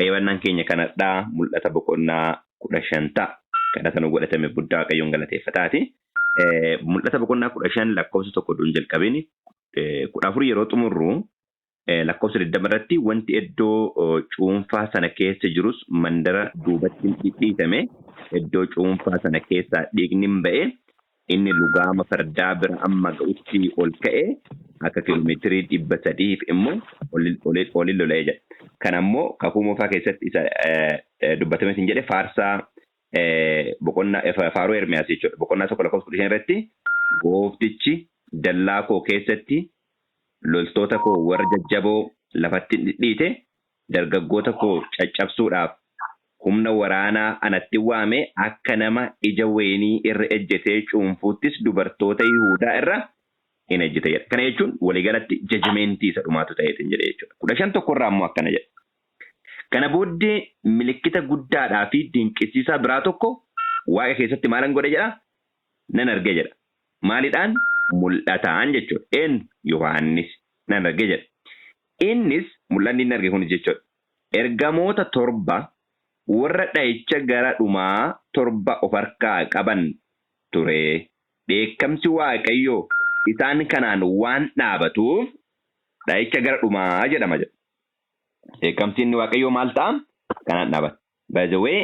Qayyabannaan keenya kanadhaa Mul'ata boqonnaa 15 ta'a. Kadhata nu godhatame guddaa Waaqayyoon galateeffataati. Mul'ata boqonnaa 15 lakkoofsa 1 duun jalqabin 14 yeroo xumurru lakkoofsa 20 irratti wanti iddoo cuunfaa sana keessa jirus mandara duubatti dhidhiitame, iddoo cuunfaa sana keessaa dhiigni hin ba'e, inni lugaama fardaa bira amma ga'utti ol ka'e, akka kiiloomeetirii 300f immoo oli lola'e jedha. Kana immoo Kakuu Moofaa keessatti isa dubbatame sin jedhe, faarsaa boqonnaa faaruu Ermiyaas jechuudha. Boqonnaa 1 lakkoofsa 15 irratti gooftichi dallaa koo keessatti loltoota koo warra jajjaboo lafatti dhidhiite, dargaggoota koo caccabsuudhaaf humna waraanaa anatti waame, akka nama ija wayinii irra ejjetee cuunfuuttis dubartoota Yihuudaa irra in ejjete jedha. Kana jechuun waliigalatti judgmentii isa dhumaatu ta'eetiin jedhe jechuudha. 15 tokkorraa immoo akkana jedha. Kana booddee milikkita guddaadhaa fi dinqisiisaa biraa tokko waaqa keessatti maalan godhe jedha? Nan arge jedha. Maalidhaan? Mul'ataan jechuudha. Eenyu? Yohaannis nan arge jedha. Innis mul'anni inni arge kunis jechuudha. Ergamoota torba warra dha'icha gara dhumaa torba of harkaa qaban ture. Dheekkamsi Waaqayyoo isaan kanaan waan dhaabatuuf dha'icha gara dhumaa jedhama jedha. Dheekkamsi inni Waaqayyoo maal ta'a? Kanaan dhaabata. By the way,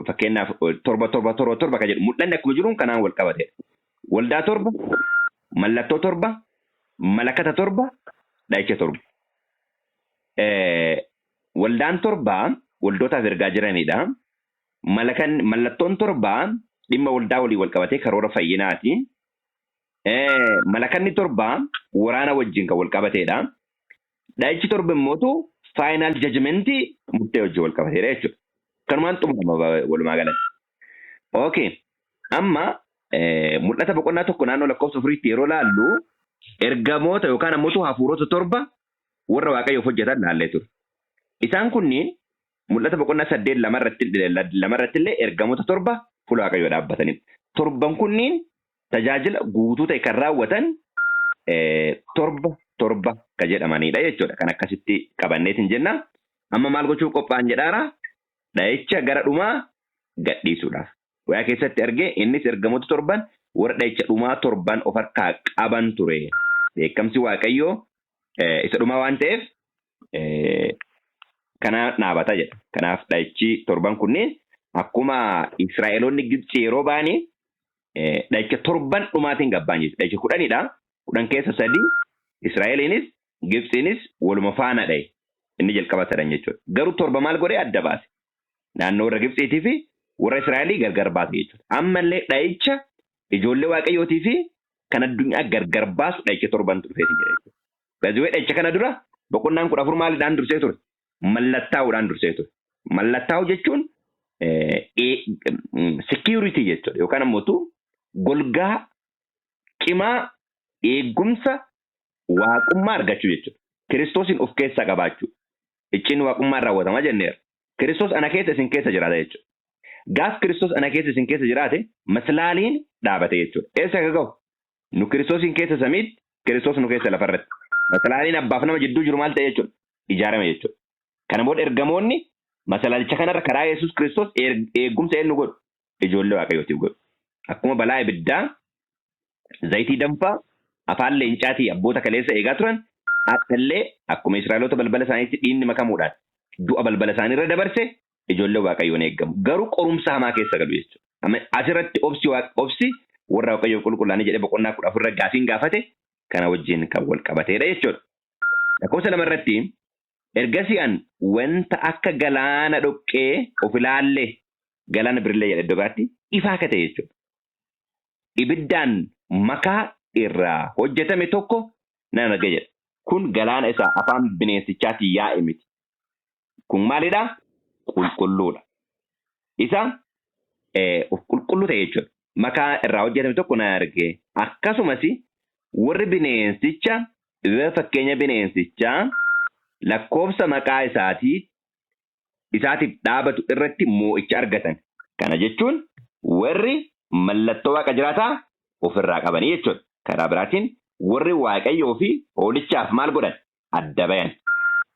fakkeenyaaf torba torba torba torba kan jedhu mul'anni akkuma jiruun kanaan wal qabatedha. Waldaa torba, mallattoo torba, malakata torba, dha'icha torba. Waldaan torba waldootaaf ergaa jiranidha. Malakan mallattoon torba dhimma waldaa walii wal qabatee karoora fayyinaati. Malakanni torba waraana wajjin kan wal qabatedha. Dha'ichi torba immootu final judgmentii murtee wajjin wal qabateedha jechuudha. Kanumaan xumurama walumaa galatti. Okay. Amma Mul'ata boqonnaa 1 naannoo lakkoofsa 4tti yeroo laallu ergamoota yookaan ammoo hafuurota torba warra Waaqayyoof hojjetan laallee ture. Isaan kunniin Mul'ata boqonnaa 8 2 irratti illee ergamoota torba fuula Waaqayyoo dhaabbatanidha. Torban kunniin tajaajila guutuu ta'e kan raawwatan torba torba kan jedhamanidha jechuudha. Kan akkasitti qabanneetiin jenna. Amma maal gochuuf qophaa'an jedhaara? Dha'icha gara dhumaa gadhiisuudhaaf. Waaqa keessatti argee innis ergamoota torban warra dha'icha dhumaa torban of harkaa qaban ture. Dheekkamsi Waaqayyoo isa dhumaa waan ta'eef kana dhaabata jedha. Kanaaf dha'ichi torban kunneen akkuma Israa'eloonni Gibxi yeroo ba'anii dha'icha torban dhumaatiin gabbaan jechuudha. Dha'icha 10dha. 10 keessa sadi Israa'eliinis Gibxiinis waluma faana dha'e. Inni jalqaba sadan jechuudha. Garuu torba maal godhee adda baase? Naannoo warra Gibxiitii fi warra Israa'elii gargar baase jechuudha. Ammallee dha'icha ijoollee Waaqayyootii fi kan addunyaa gargar baasu dha'icha torbantu dhufeeti jira jechuudha. Gaziwee dha'icha kana dura boqonnaan 14 maaliidhaan dursee ture? Mallattaa'uudhaan dursee ture. Mallattaa'u jechuun security jechuudha yookaan ammoo golgaa cimaa eegumsa waaqummaa argachuu jechuudha. Kiristoosiin of keessaa qabaachuu. Icciin waaqummaan raawwatama jenneera. Kiristoos ana keessa isin keessa jiraata jechuudha. Gaaf Kiristoos ana keessa isin keessa jiraate maslaaliin dhaabate jechuudha. Eessa akka gahu? Nu Kiristoosiin keessa samiitti, Kiristoos nu keessa lafarratti. Maslaaliin abbaaf nama jidduu jiru maal ta'e jechuudha? Ijaarame jechuudha. Kana booda ergamoonni maslaalicha kanarra karaa Yesuus Kiristoos eegumsa eenyu godhu? Ijoollee Waaqayyootiif godhu. Akkuma balaa ibiddaa zayitii danfaa afaan leencaatii abboota kaleessa eegaa turan, akkallee akkuma Israa'eloota balbala isaaniitti dhiigni makamuudhaan du'a balbala isaaniirra dabarse ijoollee Waaqayyoon eeggamu. Garuu qorumsa hamaa keessa galu jechuudha. Asirratti obsi warra Waaqayyoof qulqullaa'anii jedhee boqonnaa 14 irra gaafiin gaafate kana wajjin kan wal qabateedha jechuudha. Lakkoofsa 2 irratti ergasii an wanta akka galaana dhoqqee of ilaalle, galaana birillee jedha iddoo biraatti, ifaa akka ta'e jechuudha. Ibiddaan makaa irraa hojjetame tokko nan arge jedha. Kun galaana isa afaan bineensichaatiin yaa'e miti. Kun maalidha? Qulqulluudha. Isa of qulqulluu ta'e jechuudha. Makaa irraa hojjetame tokko nan arge. Akkasumas warri bineensicha bifa fakkeenya bineensichaa lakkoofsa maqaa isaatiif dhaabatu irratti moo'icha argatan. Kana jechuun warri mallattoo Waaqa jiraataa ofirraa qabanii jechuudha. Karaa biraatiin warri Waaqayyoo fi hoolichaaf maal godhan? Adda bayan.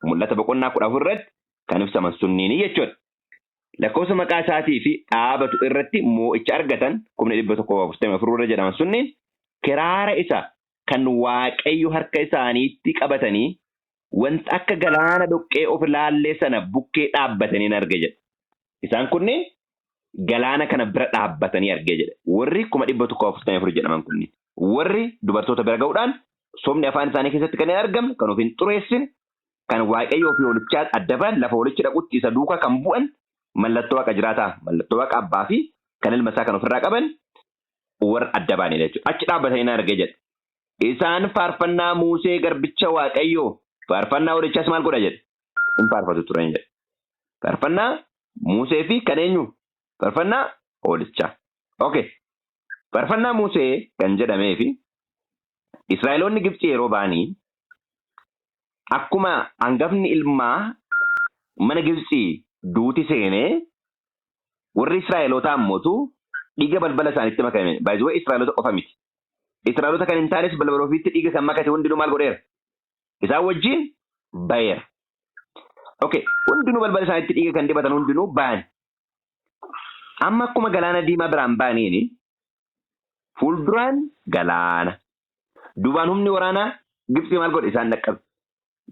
Mul'ata boqonnaa 14 irratti kan ibsaman sunniini jechuudha. Lakkoofsa maqaa isaatii fi dhaabatu irratti moo'icha argatan 144,000 warra jedhaman sunniin kiraara isa kan Waaqayyo harka isaaniitti qabatanii wanta akka galaana dhoqqee of ilaallee sana bukkee dhaabbatanii arge jedha. Isaan kunneen galaana kana bira dhaabbatanii argee jedha. Warri 144,000 jedhaman kunneen. Warri dubartoota bira ga'uudhaan sobni afaan isaanii keessatti kan hin argamne, kan of hin xureessine, kan Waaqayyoo fi hoolichaa adda ba'an, lafa hoolichi dhaqutti isa duukaa kan bu'an, mallattoo waaqa jiraataa, mallattoo waaqa abbaa fi kan ilma isaa kan ofirraa qaban warra adda ba'anidha jechuudha. Achi dhaabbatanii argee jedha. Isaan faarfannaa Muusee garbicha Waaqayyoo, faarfannaa hoolichaas maal godha jedha? Hin faarfatu turan jedha. Faarfannaa Muusee fi kan eenyu? Faarfannaa hoolichaa. Okay. Faarfannaa Muusee kan jedhamee fi Israa'eloonni Gibxii yeroo ba'anii akkuma hangafni ilmaa mana Gibxii duuti seenee warri Israa'elootaa ammootu dhiiga balbala isaaniitti makame. Baay'ee Israa'eloota qofa miti. Israa'eloota kan hin taanes balbala ofiitti dhiiga kan makate hundinuu maal godheera? Isaan wajjin bayeera. Okay, hundinuu balbala isaaniitti dhiiga kan dibatan hundinuu ba'an. Amma akkuma galaana diimaa biraan ba'aniini fuulduraan galaana. Duubaan humni waraanaa Gibxii maal godhe isaan dhaqqabe.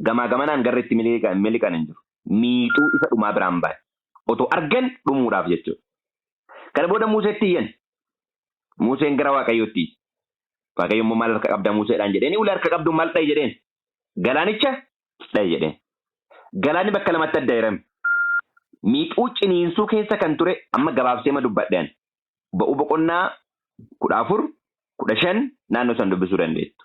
Gamaa gamanaan garri itti miliqan hin jiru. Miixuu isa dhumaa biraan ba'an. Otoo argan dhumuudhaaf jechuudha. Kana booda Museetti iyyan. Museen gara Waaqayyootti iyye. Waaqayyo immoo maal harka qabda Museedhaan jedheen, ulee harka qabdu maal dha'i jedheen. Galaanicha dha'i jedheen. Galaanni bakka lamatti adda hirame. Miixuu ciniinsuu keessa kan ture amma gabaabsee ma dubbadhe ani. Ba'uu boqonnaa 14, 15 naannoo san dubbisuu dandeettu.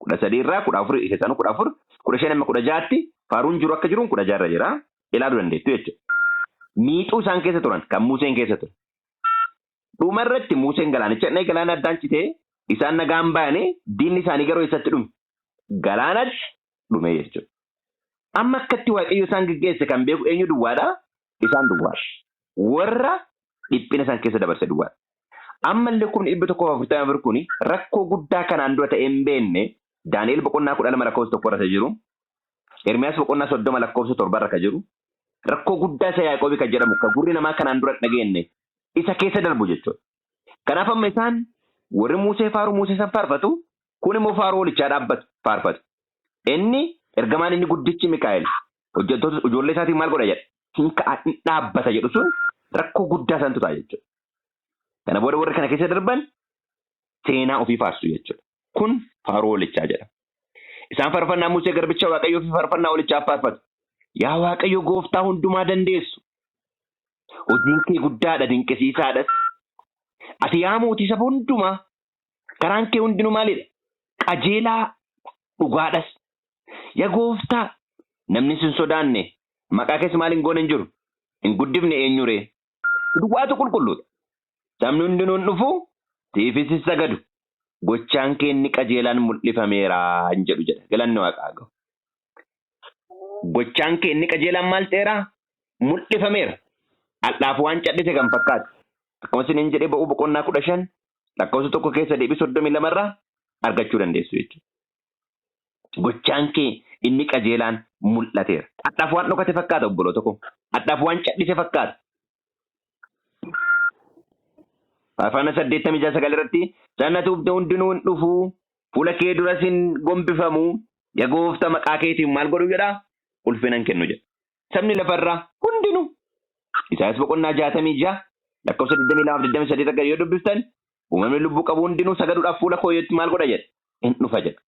13 irraa 14 keessanuu 14, 15 amma 16tti faaruun jiru akka jiruun 16 irra jira. Ilaaluu dandeettu jechuudha. Miixuu isaan keessa turan kan Museen keessa ture. Dhuma irratti Museen galaanicha dhaqee galaana addaan citee isaan nagaan ba'anii diinni isaanii garuu eessatti dhume? Galaanatti dhume jechuudha. Amma akkatti Waaqayyo isaan geggeesse kan beeku eenyu duwwaadha? Isaan duwwaadha. Warra dhiphina isaan keessa dabarse duwwaadha. Ammallee 144,000 kun rakkoo guddaa kanaan dura ta'ee hin beekne Daani'el boqonnaa 12 lakkoofsa 1 irra jiru, Ermiyaas boqonnaa 30 lakkoofsa 7 irra jiru, rakkoo guddaa isa Yaaqoobii kan jedhamu kan gurri namaa kanaan dura hin dhageenye isa keessa darbu jechuudha. Kanaaf amma isaan warri Musee faaruu Musee san faarfatu, kun immoo faaruu hoolichaa dhaabbatu faarfatu. Inni ergamaan inni guddichi Mikaa'el hojjettoota ijoollee isaatiin maal godha jedha? Hin ka'a, hin dhaabbata jedhu sun rakkoo guddaa santu ta'a jechuudha. Kana booda warri kana keessa darban seenaa ofii faarsu jechuudha. Kun faaruu hoolichaa jedhama. Isaan faarfannaa Musee garbicha Waaqayyoo fi faarfannaa hoolichaaf faarfatu. Yaa Waaqayyo gooftaa hundumaa dandeessu. Hojiin kee guddaadha, dinqisiisaadhas. Ati yaa mootii saba hundumaa karaan kee hundinuu maalidha? Qajeelaa dhugaadhas. Yaa gooftaa namni sin sodaanne maqaa keessa maal hin goone hin jiru. Hin guddifne eenyuree? Duwwaatu qulqulluudha. Sabni hundinuu hin dhufu siifis hin sagadu. Gochaan kee inni qajeelaan mul'ifameera hin jedhu jedha. Galanni Waaqaa haa ga'u. Gochaan kee inni qajeelaan maal ta'eera? Mul'ifameera. Aldhaaf waan cadhise kan fakkaatu. Akkuma isiniin jedhee ba'uu boqonnaa 15 lakkoofsa 1 keessa deebii 32 irraa argachuu dandeessu jechuudha. Gochaan kee inni qajeelaan mul'ateera. Hadhaaf waan dhokate fakkaata obboloota koo. Hadhaaf waan cadhise fakkaata. Faarfannaa 86:9 irratti sanna tuubde hundinuu hin dhufu, fuula kee duras hin gombifamu, yaa goofta maqaa keetiin maal godhu jedha? Ulfina hin kennu jedha. Sabni lafarraa hundinuu. Isaayyaas boqonnaa 66 lakkoofsa 22 23 irra yoo dubbiftan uumamni lubbuu qabu hundinuu sagaduudhaaf fuula koo maal godha jedha? Hin dhufa jedha.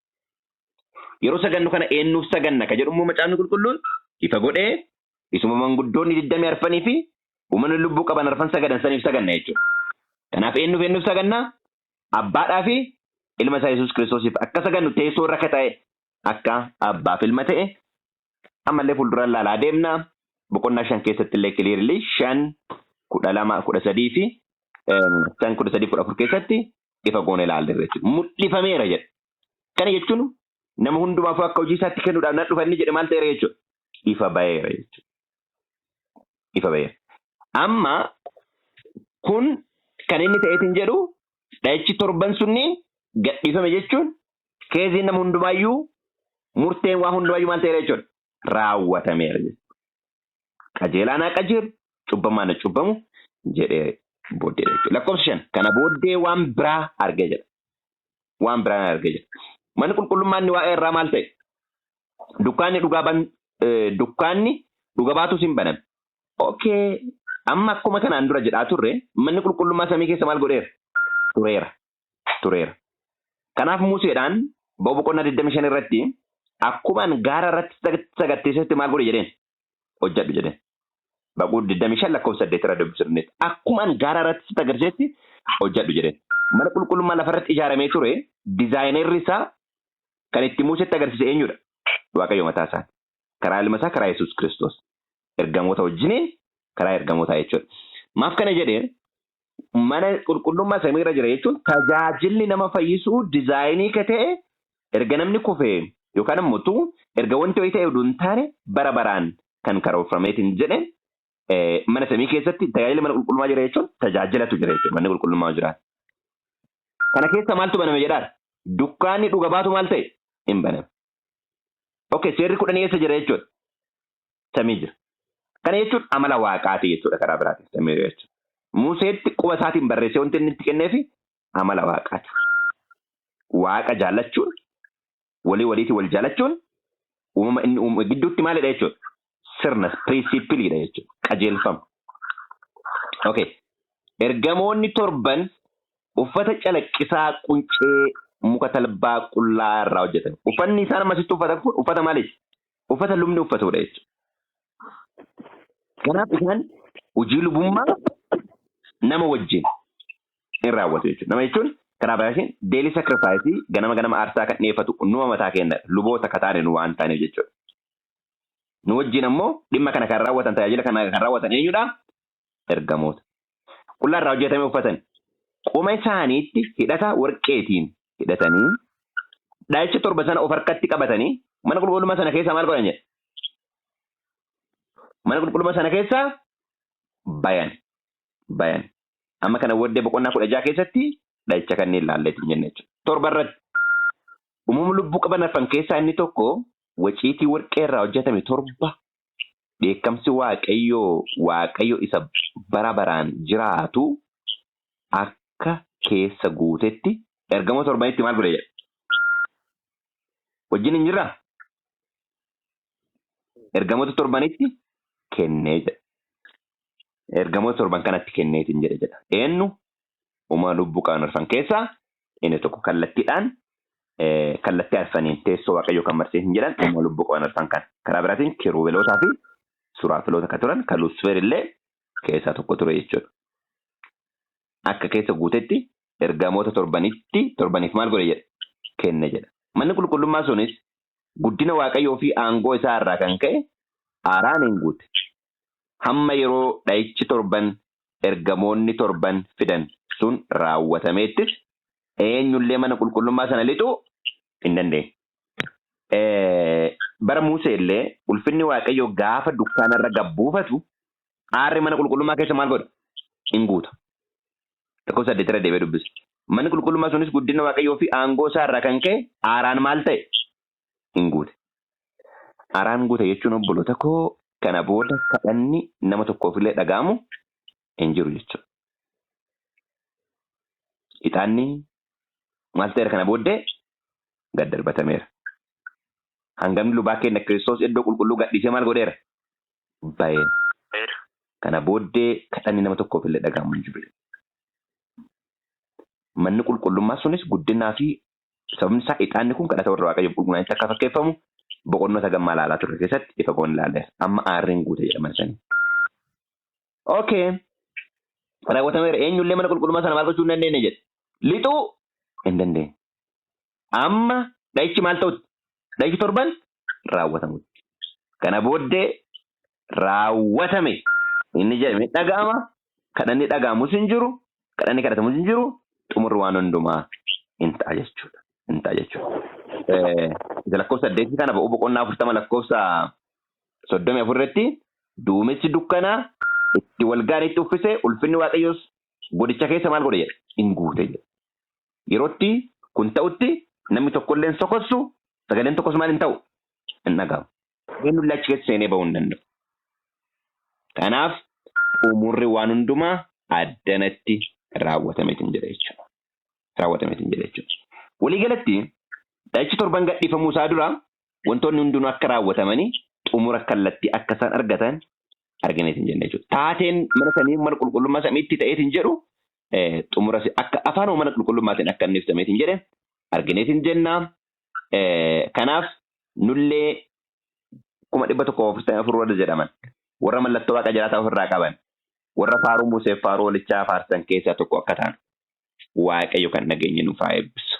Yeroo sagannu kana eenyuuf saganna ka jedhu immoo macaafni qulqulluun ifa godhee isuma manguddoonni 24 fi uumamni lubbuu qaban arfan sagadan saniif saganna jechuudha. Kanaaf eenyuuf eenyuuf saganna? Abbaadhaa fi ilma isaa Yesuus Kiristoosiif akka sagannu teessoo irra akka ta'e akka abbaaf ilma ta'e ammallee fuulduraan laalaa deemna. Boqonnaa 5 keessatti illee clearly 5 12 13 fi 5 13 14 keessatti ifa goone ilaalleerra jechuudha. Mul'ifameera jedha. Kana jechuun nama hundumaafuu akka hojii isaatti kennuudhaaf nan dhufa inni jedhe maal ta'eera jechuudha. Ifa baheera jechuudha. Ifa baheera. Amma kun kan inni ta'eetiin jedhu dha'ichi torban sunniin gadhiifame jechuun keeziin nama hundumaayyuu murteen waa hundumaayyuu maal ta'eera jechuudha. Raawwatameera jechuudha. Qajeelaan haa qajeelu, cubbamaan haa cubbamu jedhee booddeedha jechuudha. Lakkoofsa 5 kana booddee waan biraa argee jedha. Waan biraa argee jedha. Manni qulqullummaa inni waa'ee irraa maal ta'e? Dukkaanni dhugaa ban dukkaanni dhuga baatus hin baname. Okay. Amma akkuma kanaan dura jedhaa turre manni qulqullummaa samii keessa maal godheera? Tureera. Tureera. Kanaaf Museedhaan Ba'u boqonnaa 25 irratti akkumaan gaara irratti sagatteessetti maal godhe jedheen? Hojjedhu jedheen. Ba'u 25 lakkoofsa 8 irra dubbisuu dandeessa. Akkumaan gaara irratti sitti agarsiisetti hojjedhu jedheen. Mana qulqullummaa lafarratti ijaaramee ture dizaayinerri isaa kan itti Museetti agarsiise eenyudha? Waaqayyo mataa isaa. Karaa ilma isaa karaa Yesuus Kiristoos. Ergamoota wajjiniin karaa ergamootaa jechuudha. Maaf kana jedhee? Mana qulqullummaa samiirra jira jechuun tajaajilli nama fayyisuu dizaayinii ka ta'e erga namni kufee yookaan immoo erga wanti wayii ta'e oduu hin taane bara baraan kan karoorfameetiin jedhe mana samii keessatti tajaajilli mana qulqullummaa jira jechuun tajaajilatu jira jechuudha manni qulqullummaa jira. Kana keessa maaltu baname jedhaa? Dukkaanni dhuga baatu maal ta'e? Hin baname. Okay, seerri kudhanii eessa jira jechuudha? Samii jira. Kana jechuun amala waaqaati jechuudha karaa biraatiin samii jechuudha. Museetti quba isaatiin barreessee wanti inni itti kenneefi amala waaqaati. Waaqa jaallachuun walii waliitii wal jaallachuun uumama inni uume gidduutti maalidha jechuudha? Sirna pirinsipiliidha jechuudha. Qajeelfama. Okay. Ergamoonni torban uffata calaqqisaa quncee muka talbaa qullaa irraa hojjetame. Uffanni isaan ammasitti uffatan kun uffata maaliiti? Uffata lubni uffatudha jechuudha. Kanaaf isaan hojii lubummaa nama wajjin hin raawwatu jechuudha. Nama jechuun karaa biraatiin daily sacrifice ganama ganama aarsaa kan dhiyeeffatu numa mataa keenya luboota akka taane nu waan taaneef jechuudha. Nu wajjin ammoo dhimma kana kan raawwatan tajaajila kana kan raawwatan eenyudha? Ergamoota. Qullaa irraa hojjetame uffatan. Qoma isaaniitti hidhata warqeetiin hidhatanii dha'icha torba sana of harkatti qabatanii mana qulqullummaa sana keessaa maal godhan jedhe? Mana qulqullummaa sana keessaa bayan. Bayan. Amma kana booddee boqonnaa 16 keessatti dha'icha kanneen ilaalleetu hin jenne jechuudha. Torba irratti uumama lubbuu qaban arfan keessaa inni tokko waciitii warqee irraa hojjetame torba dheekkamsi Waaqayyoo Waaqayyo isa bara baraan jiraatu akka keessa guutetti ergamoota torbanitti maal godhe jedha. Wajjin hin jirraa? Ergamoota torbanitti kennee jedha. Ergamoota torban kanatti kenneetiin jedhe jedha. Eenyu? Uumama lubbuu qaban arfan keessaa inni tokko kallattiidhaan kallattii arfaniin teessoo Waaqayyoo kan marsee hin jedhan uumama lubbuu qaban arfan kana. Karaa biraatiin kiruubelootaa fi suraafiloota kan turan kan Luusfeer illee keessaa tokko ture jechuudha. Akka keessa guutetti ergamoota torbanitti torbaniif maal godhe jedha? Kenne jedha. Manni qulqullummaa sunis guddina Waaqayyoo fi aangoo isaa irraa kan ka'e aaraan hin guute. Hamma yeroo dha'ichi torban ergamoonni torban fidan sun raawwatameettis eenyullee mana qulqullummaa sana lixuu hin dandeenye. Bara Musee illee ulfinni Waaqayyoo gaafa dukkaanarra gabbuufatu aarri mana qulqullummaa keessa maal godha? Hin guuta. Lakkoofsa 8 irra deebi'ee dubbisa. Manni qulqullummaa sunis guddina Waaqayyoo fi aangoo isaa irraa kan ka'e aaraan maal ta'e? Hin guute. Aaraan guute jechuun obboloota koo kana booda kadhanni nama tokkoof illee dhaga'amu hin jiru jechuudha. Ixaanni maal ta'eera kana booddee gad darbatameera. Hangamni lubaa keenya Kiristoos iddoo qulqulluu gadhiisee maal godheera? Bayeera. Kana booddee kadhanni nama tokkoof illee dhaga'amu hin jiru. Manni qulqullummaa sunis guddinaa fi sababni isaa ixaanni kun kadhata warra Waaqayyoof qulqullaa'anitti akka fakkeeffamu boqonnoota gammaa ilaalaa turre keessatti ifa goon ilaalleera. Amma aarriin guute jedha mana sanii. Okay. Raawwatameera. Eenyullee mana qulqullummaa sana maal gochuu hin dandeenye jedhe. Lixuu hin dandeenye. Amma dha'ichi maal ta'utti? Dha'ichi torban raawwatamutti. Kana booddee raawwatame inni jedhame dhaga'ama. Kadhanni dhaga'amus hin jiru. Kadhanni kadhatamus hin jiru. Xumurri waan hundumaa hin ta'a jechuudha. Hin ta'a jechuudha. Isa lakkoofsa 8 kana ba'uu boqonnaa 40 lakkoofsa 34 irratti duumessi dukkanaa itti wal gaariitti uffise ulfinni Waaqayyoos godicha keessa maal godhe jedha? In guute jedha. Yerootti kun ta'utti namni tokkollee hin sokossu sagaleen tokkos maal hin ta'u? Hin dhaga'amu. Eenyullee achi keessa seenee ba'uu hin danda'u. Kanaaf xumurri waan hundumaa addanatti raawwatameetiin jedha jechuudha. Raawwatameetiin jedha jechuudha. Waliigalatti dha'ichi torban gadhiifamuu isaa dura wantoonni hundinuu akka raawwatamanii xumura kallattii akka isaan argatan argineetiin jenna jechuudha. Taateen mana samii mana qulqullummaa samiitti ta'eetiin jedhu xumura akka afaan mana qulqullummaatiin akka inni ibsameetiin jedhe argineetiin jenna. Kanaaf nullee 144,000 warra jedhaman, warra mallattoo Waaqa jiraataa ofirraa qaban, warra faaruu Museef faaruu Hoolichaa faarsan keessaa tokko akka ta'an Waaqayyo kan dhageenye nuuf haa eebbisu.